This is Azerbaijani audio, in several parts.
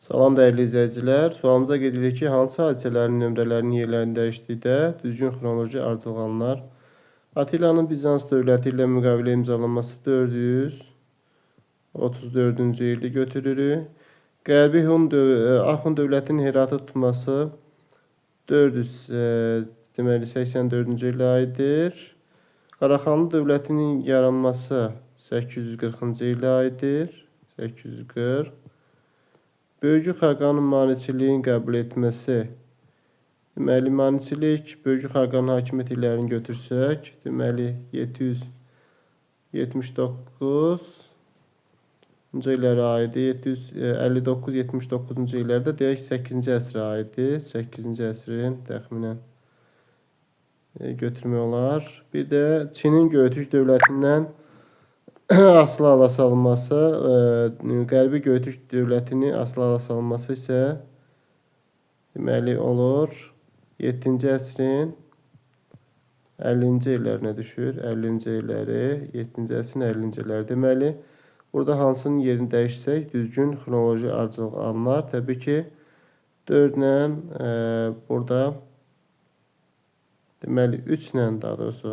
Salam dəyərli izləyicilər. Sualımıza qeyd edirik ki, hansı hadisələrin nömrələrinin yerlərini dəyişdikdə düzgün xronoloji ardıcıl alınır? Attilanın Bizans dövləti ilə müqavilə imzalanması 434-cü ildə götürürük. Qərbi Hun Axun dövlətinin Heratı tutması 400 deməli 84-cü ilə aiddir. Qaraxanlı dövlətinin yaranması 840-cı ilə aiddir. 840. Böyük Xaqanın maniçiliyin qəbul etməsi. Deməli, maniçilik Böyük Xaqanın hakimiyyət illərini götürsək, deməli 779-cu illərə aiddir. 759-79-cu illərdə deyək 8-ci əsrə aiddir. 8-ci əsrin təxminən götürmək olar. Bir də Çinin Göytürk dövlətindən asılı hala salınması, Qərbi Göytürk dövlətinin asılı hala salınması isə deməli olur 7-ci əsrin 50-ci illərinə düşür. 50-ci illəri, 7-ci əsrin 50-ci illəri. Deməli, burada hansının yerini dəyişsək düzgün xronoloji ardıcıl alınar. Təbii ki, 4 ilə burada deməli 3 ilə daha doğrusu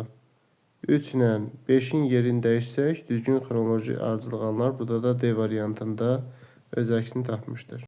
3 ilə 5-in yerini dəyişsək düzgün xronoloji ardıcıllıq alınar. Burada da D variantında öz əksini tapmışdır.